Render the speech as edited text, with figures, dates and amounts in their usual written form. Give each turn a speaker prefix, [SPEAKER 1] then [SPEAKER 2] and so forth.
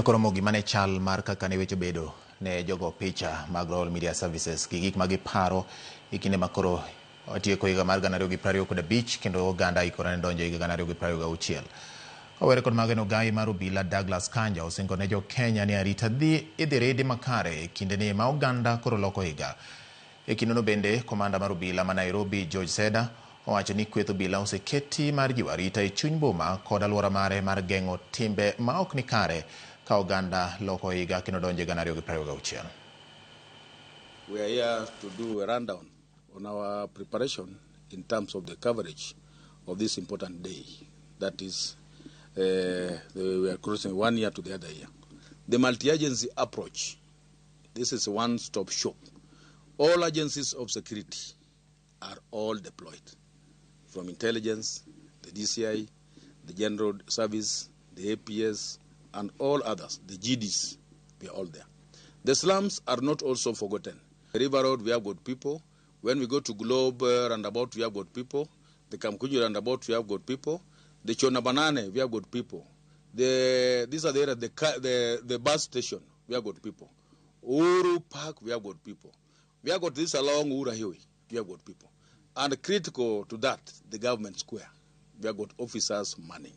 [SPEAKER 1] Koro mogi mane chal mar kaka ne weche obedo ne jogo picha mag Royal Media Services gi gik ma giparo e kinde ma koro otieko higa mar 2025 kendo oganda ikore ne donjo e higa 2026. Kowere kod mago en ogai mar obila Douglas Kanja osingo ne jo Kenya ni arita dhi idhi ridi makare e kinde ni ma oganda koro loko higa. E kindeno bende, komanda mar obila ma Nairobi George Seda owacho ni kweth obila oseketi mar jiwo arita e chuny boma kod alwora mare mar geng'o timbe ma ok ni kare ka oganda loko higa kendo donjo e 2026.
[SPEAKER 2] We are here to do a rundown on our preparation in terms of the coverage of this important day. That is, we are crossing one year to the other year. The multi-agency approach, this is a one-stop shop. All agencies of security are all deployed, from intelligence, the DCI, the General Service, the APS, and all others, the GDs, we are all there. The slums are not also forgotten. River Road, we have got people. When we go to Globe roundabout, we have got people. The Kamkunji roundabout, we have got people. The Chona Banane, we have got people. These are the area, the bus station, we have got people. Uhuru Park, we have got people. We have got this along Uhuru Highway, we have got people. And critical to that, the government square, we have got officers manning.